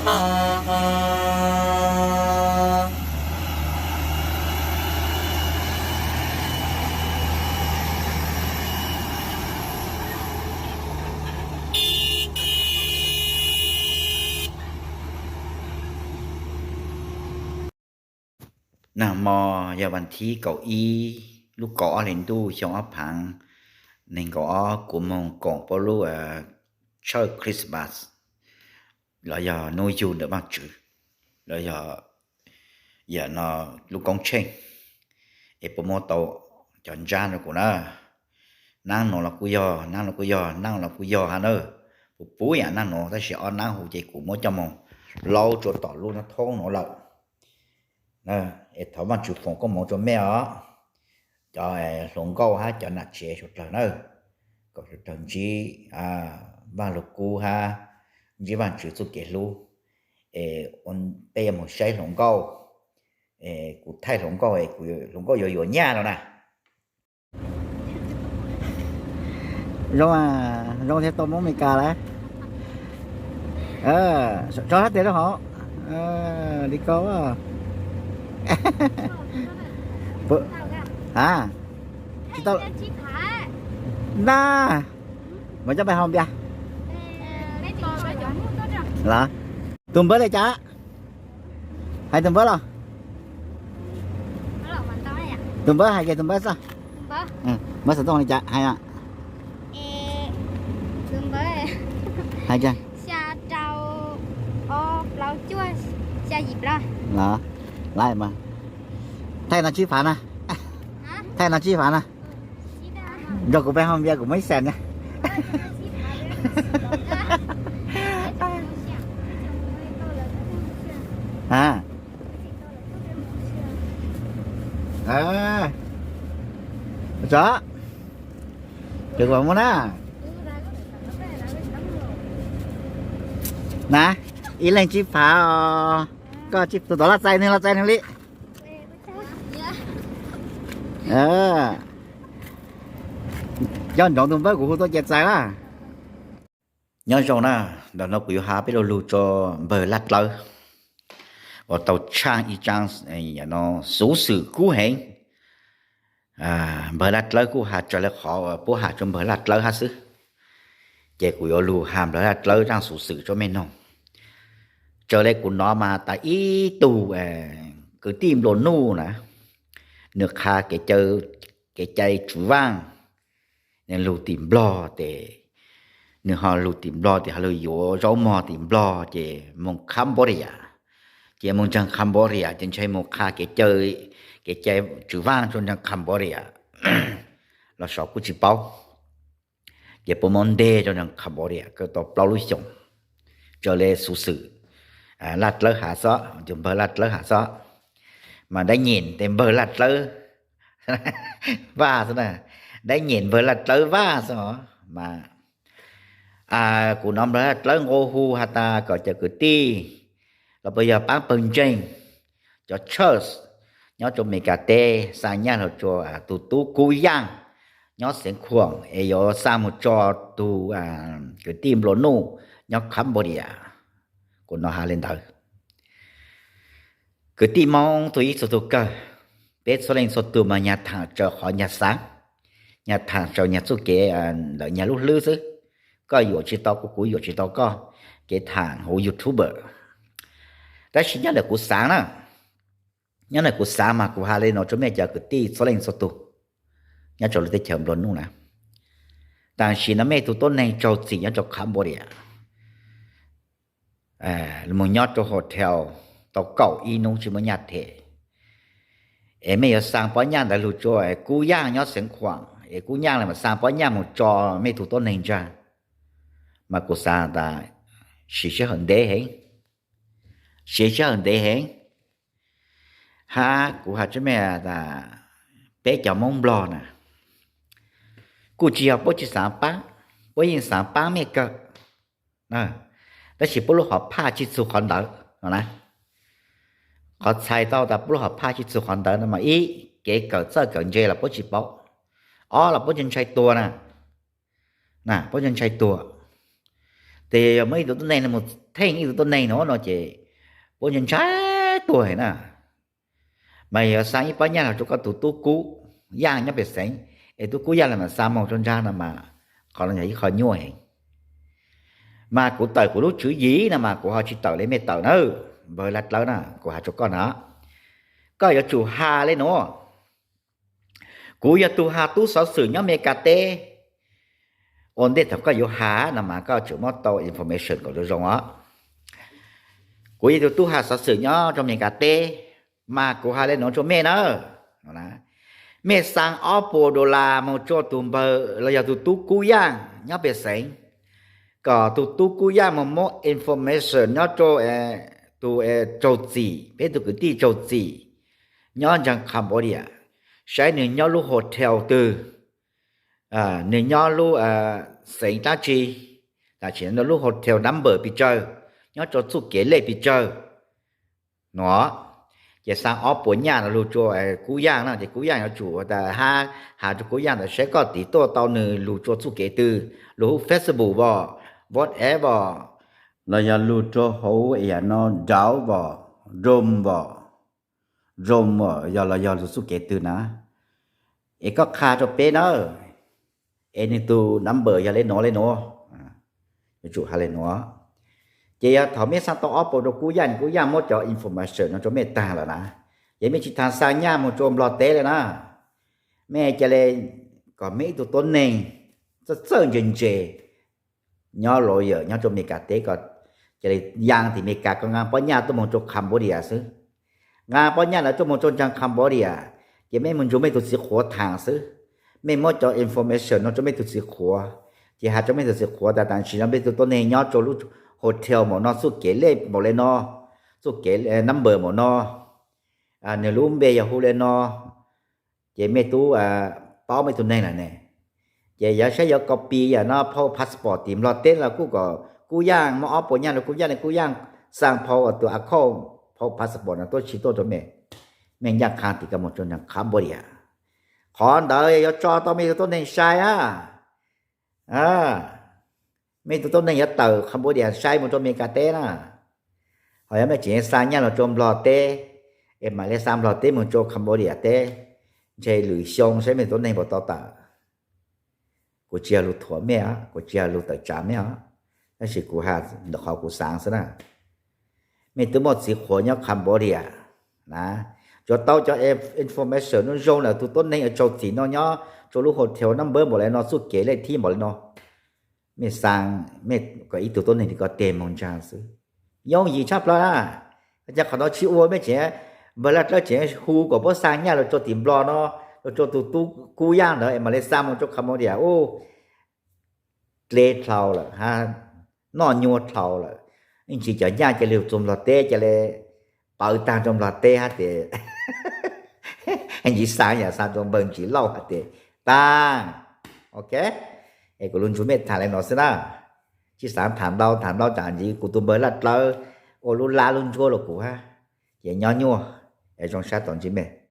Nag hmo yog vas thib kaum ib lub kaum ob hli ntuj xyoo ob phav nees nkaum ob, kuv moog koom puab lub tshawj Christmas los yog hnub yug ntawm Vaajtswv, los yog yam no lub koob tsheej, es puab muab tau cov ntsab rua kuv na. Naab nuav los kuj yog, naab nuav kuj yog, naab los kuj yog hab na. Puv puv yam naab nuav tab sis ob naab huv ces kuv muab coj moog laub rua tom lub nab thoob nuav lawm. Es thov Vaajtswv foom koob moov rua mej os, cov hluas nkauj hab cov nam tsev suav dlawg na, kom suav dlawg ntsib Vaaj lug kub hab ntsib Vaajtswv txuj kev hlub. Es peb yuav moog saib hluas nkauj, kuv thaij hluas nkauj, hluas nkauj yuav yuav nyaj no na. Zoo, zoo thiaj tau Moob Amelikas lawm. Tso hab tes rau hauv. Li ko. A, tsis tau na. Mas coj peb hau npias los. Tus npawb li cas? Hais tus npawb los. Tus npawb hais kiag tus npawb xwb. Npawb xov tooj li cas hais na. Hais kiag. Los, lawm mas. Thaij no tsib phav na. Thaij no tsib phav na. Nrog kuv peb hau npias, kuv muaj ib xees na. Tso, muab na. Na, ib leeg tsib phav os. Koj tus tom laj txais nwg, laj txais nwg li. Coj ntsoov tus npawb kuv hu tuaj ces txais na. Nyob zoo na, ntawm no kuv yuav has peb lo lug rua npawg Laj Dlawb uas tau tshaaj ib tsaab xuv xwm kub heev. Npawg Laj Dlawb kuj has raws le qhov puab has rua npawg Laj Dlawb hab xwb. Ces kuv yuav lug has npawg Laj Dlawb tsaaj xuv xwm rua mej noog. Raws le kuv nov mas tas ib tug kwv tij nplua nuj na, nwg qha kev cai tswv vaaj, nwg lug tim Nplog tes, nwg ho lug tim Nplog tes ho lug yuav zaub mog tim Nplog ces moog Cambodia, ces moog ntseeg Cambodia ces ntshe moog qha kev cai, kev cai tswv vaaj rua ntseeg Cambodia los sav kuj tsis paub. Ces puab muab nteg rua ntseeg Cambodia kaw tau plaub lub xyoos. Raws le xuv xwm Laj Dlawb has xwb, tus npawg Laj Dlawb has xwb, mas dab nyem tes npawg Laj Dlawb Vaj xwb na, dab nyem npawg Laj Dlawb Vaj xwb os. Mas kuv nov npawg Laj Dlawb nqua hu has tas kom cov kwv tij los puas yog paab pawg ntseeg, cov church nyob rua Amelikas teb xa nyaj lug rua tus tub Kub Yaaj nyob Xeev Khuam es yuav xa moog tso tug kwv tij nplua nuj nyob Cambodia. Kuv nov has le ntawd. Kwv tij Moob txhua ib txhua tug kawg, peb txhua leej txhua tug mas nyag thaam raws qhov nyag xaav, nyag thaam raws nyag txuj kev ntawm nyag lub hlwb xwb. Koj yuam tsis tau kuv, kuv yuam tsis tau koj, kev thaam huv YouTuber. Tab sis nyob ntawm kuv xaav na, nyob ntawm kuv xaav mas kuv has le nuav rua mej cov kwv tij txhua leej txhua tug nyob rau lub teb chaws nplua nuj na. Tam sim no mej tug tuab neeg raug txim nyob rau Cambodia, moog nyob rau hotel tau kaum ib nub tsis muaj nyaj them, es mej yuav xa pob nyaj ntawd lug rua Kub Yaaj nyob Xeev Khuam, es Kub Yaaj le maam xa pob nyaj moog tso mej tug tuab neeg ntsaag, mas kuv xaav tas siv sij hawm ntev heev, siv sij hawm ntev heev. Hab kuv has tsua mej tas peb cov Moob Nplog na, kuj tsis yog puab tsis xaav paab, puab yeej xaav paab mej kawg, tab sis puab lub hom phaj tsis txug qhov ntawd no na. Qhov txhais tau tas puab lub hom phaj tsis txug qhov ntawd no mas ib, kev kawm txawj kawm ntse los puab tsis paub, ob los puab tsis ntshai tuag na, puab tsis ntshai tuag. Ces yog muab ib tug tuab neeg no mus theej ib tug tuab neeg no no ces puab ntshai ntshai tuag na. Mas yog xa ib pob nyaj los rau koj tus tub Kub Yaj nyob pem xeev, es tub Kub Yaj los mam xa moog rau nraag no mas qhov no yog ib qho nyuaj heev. Mas kuv tawm kuv lub tswv yim no mas kuv ho tsis tawm li mej tawm na, npawg Laj Dlawb na, kuv has rua koj na, koj yuav tsum has le nuav. Kuv yog tug has tub xov xwm nyob Meskas teb. Ua ntej thaum koj yuav has no mas koj tsum muab tau information kom zoo zoo os. Kuv yog tug tub has xov xwm nyob rua Meskas teb, mas kuv has le nuav rua mej na. Mej xaa ob puas dollar moog rua tug npawg los yog tug tub Kub Yaaj nyob pej xeem, kom tug tub Kub Yaaj moog muab information nyob rua tug raug txim, peb tug kwv tij raug txim nyob nraag Cambodia, saib nwg nyob lub hotel twg, nwg nyob lub xeev dlaab tsi, tam sim no lub hotel number pes tsawg, nyob rua txuj kev lej pes tsawg no. Ces xaa ob puas nyaj no lug rua Kub Yaaj no ces Kub Yaaj yuav tsum tas hab has rua Kub Yaaj tas saib koj tiv tuaj tau nwg lug rua txuj kev twg, lug hauv Facebook os, WhatsApp os, los yog lug rua hauv yam no Dao os, Zoom os, Zoom os, yog los yog lug txuj kev twg na, es koj qha rua peb na, es nwg tug number yog le nuav le nuav, yuav tsum has le nuav. Ces yog thaum mej xaa tau ob puas rua Kub Yaaj, Kub Yaaj muab cov information no rua mej taag lawm na, ces mej tsi taag xaa nyaj moog rua Nplog teb le na, mej ca le kom mej ib tug tuab neeg txawj txawj ntse ntse nyob lawm, nyob rua Meskas teb, ca le yaa tim Meskas, koj nqaa pob nyaj tuaj moog rua Cambodia xwb. Nqaa pob nyaj ntawd tuaj moog rua nraag Cambodia, ces mej moog nrug mej tug txiv qhuav thaam xwb. Mej muab cov information no rua mej tug txiv qhuav, ces has rua mej tug txiv qhuav tas tam sim no mej tug tuab neeg nyob rua lub hotel npaum no, txuj kev lej npaum le no, txuj kev number npaum no, nwg lub npe yog hu le no, ces mej tub paub mej tug neeg lawm ne. Ces yog saib yuav copy yam no phau passport tim Nplog teb los kuj kom Kub Yaaj muab ob puas nyaj rua Kub Yaaj, Kub Yaaj xaa phau tus account, phau passport no tuaj tsi tuaj rua mej, mej ncaaj qha tim koj moog rua nraag Cambodia. Qhov ntawd yuav tso tau mej tug tuab neeg sai na. Mej tug tuab neeg yuav tawm Cambodia sai moog rua Meskas teb na. Ho yog mej tseem xaa nyaj lug rua Nplog teb, es mam le xaa Nplog teb moog rua Cambodia teb, ntshe lwm xyoo saib mej tug tuab neeg puas tau tawm. Kuv tsi yog lug thuam mej, kuv tsi yog lug tawm tsav mej os, tab sis kuv has ntawm qhov kuv xaav xwb na. Mej tub muaj txiv qhuav nyob Cambodia na, tsuav tau cov information zoo zoo ntawm tug tuab neeg yuav raug txim no nyob rua lub hotel number npaum le no, txuj kev lej thib npaum le no. Mej xaa, mej kom ib tug tuab neeg tim koj teg moog ntsaag xwb, yooj yim tshaj plawg na. Cas qhov no tsi ua, mej tseem, npawg Laj Dlawb tseem hu kom puab xaa nyaj lug rua tim Nplog no, lug rua tug tub Kub Yaaj ntawd es mam le xaa moog rua Cambodia ub, dleb dlhau lawm hab, noj nyuaj dlhau lawm. Ib ntsis cov nyaj ca le txug Nplog teb ca le pawv taag rua Nplog teb hab tes, ntsis xaa yam xaa rua npawg Ntsis Lauj hab tes taag. Ok, es kuv lug nrug mej tham le no xwb na, tsi xaav tham ntau, tham ntau tsam ntsis kuv tug npawg Laj Dlawb ua lub lab lub ntsuab rua kuv hab. Ces nyob nyuaj, es zoo sab tau ntsib mej.